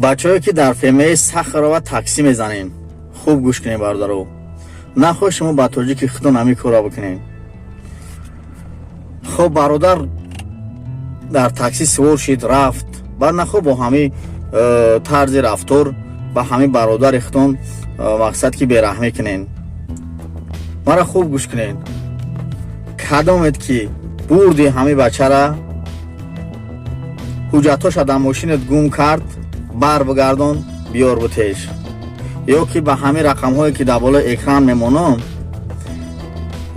Бачаҳое, ки дар ФМС Сахарова таксӣ мезанем, хуб гӯш кунем, бародаро. Нахоҳ шумо ба тоҷики худтон ҳамин корро бикунем. Хоб, бародар дар таксӣ сувор шид, рафт. Баъд нахоҳ бо ҳамин тарзи рафтор ба ҳамин бародари худтон мақсад ки бераҳмӣ кунен. Мара хуб гӯш кунед: кадомед ки бурди ҳамин бачара, ҳуҷҷатҳоша дар мошинат гум кард, бар бигардон, биёр бутеш, ё ки ба ҳамин рақамҳое, ки дар болои экран мемонам,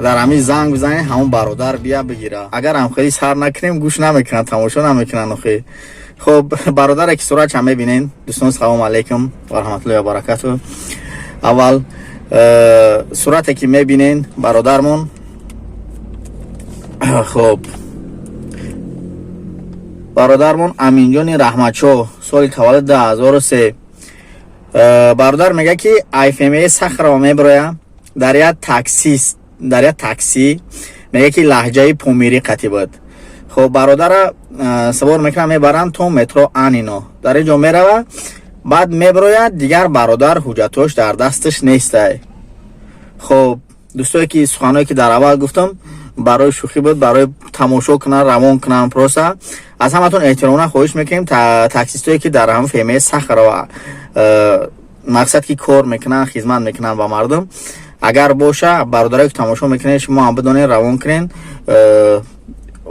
дар ҳамин занг бизанед, ҳамон бародар бия бигира. Агар ҳамхелӣ сар накунем, гӯш намекунанд, тамошо намекунанд охи. Хоб, бародаре ки суратша мебинен, дӯстон, салому алайкум ва раҳматуллоҳи ва баракату. Аввал сурате ки мебинен, бародармон, хоб, бародармон Аминҷони Раҳматшоҳ, соли таваллуд 2003. Бародар мега, ки ай ФМС Сахарова мебироя дар як таксист, дар як таксӣ, мега, ки лаҳҷаи помирӣ қатӣ буд. Хоб, бародара савор мекунанд, мебаранд то метро Анино. Дар ин ҷо мерава, баъд мебирояд, дигар бародар ҳуҷҷатҳош дар дасташ нестай. Хоб, дӯстое ки суханҳое, ки дар аввал гуфтам, барои шӯхӣ буд, барои тамошо кунанд, равон кунанд. Просто аз ҳаматон эҳтиромона хоҳиш мекунем, таксистое, ки дар ҳамн ФМС Сахарова мақсад ки кор мекунанд, хизмат мекунанд ба мардум, агар боша, бародарое ки тамошо мекунед, шумо ҳам бидонед, равон кунед.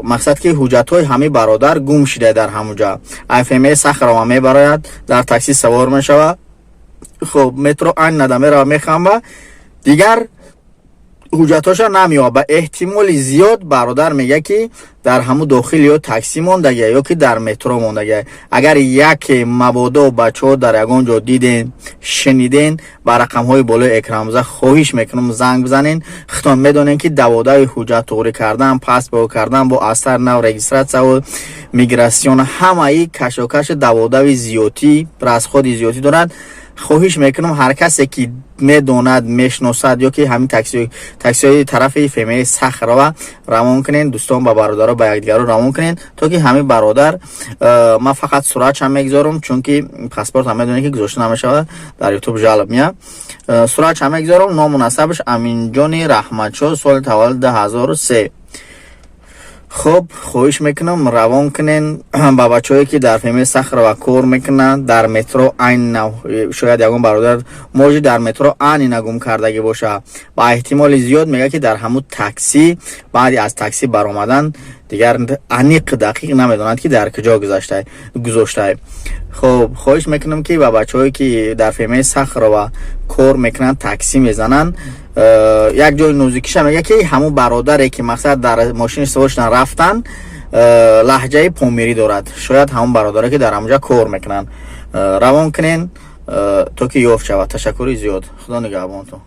Мақсад ки ҳуҷҷатҳои ҳамин бародар гум шуда дар ҳамуҷа. Ай ФМС Сахарова мебарояд, дар такси савор мешавад, хоб, метро Анинада мерава, мехамба, дигар ҳуҷҷатҳоша намеёбад. Ба эҳтимоли зиёд бародар мега, ки дар ҳамун дохил ё таксӣ мондагия, ё ки дар метро мондагия. Агар яке мабодо, бачаҳо, дар ягон ҷо диден, шуниден, ба рақамҳои болои экранза хоҳиш мекунам, занг бизанен. Худтон медонем, ки даводави ҳуҷҷат туғрӣ кардан, паспорт кардан, бо аз сар нав регистрация ву миграция, ҳамаи кашокаши даводави зиёдӣ, расход и зиёдӣ дорад. Хоҳиш мекунам, ҳар касе ки медонад, мешиносад, ё ки ҳамин таксиҳои тарафи ФМС Сахарова равон кунен, дӯстон, ба бародаро, ба якдигаро равон кунен, то ки ҳамин бародар ман фақат суратшам мегузорам, чунки паспортам, медонед, ки гузошта намешавад, дар Ютуб жалоб меяд. Суратшам мегузорам. Ному насабаш Аминҷони Раҳматшоҳ, соли таваллуд 2003. Хуб, хоҳиш мекунам, равон кунен ба бачаҳое, ки дар ФМС Сахарова кор мекунанд, дар метро Айна. Шояд ягон бародар можи дар метро Анина гум кардагӣ боша. Ба эҳтимоли зиёд мега, ки дар ҳамун таксӣ, баъди аз таксӣ баромадан, дигар аниқ дақиқ намедонад, ки дар куҷо гузоштае. Хуб, хоҳиш мекунам, ки ба бачаҳое, ки дар ФМС Сахарова кор мекунанд, таксӣ мезананд. Як ҷои нозикиша мега, ки ҳамун бародаре, ки мақсад дар мошини савор шудан рафтан, лаҳҷаи помирӣ дорад. Шояд ҳамун бародаре, ки дар ҳамунҷа кор мекунанд, равон кунен, то ки ёфт шавад. Ташаккури зиёд, Худо нигаҳбонтон.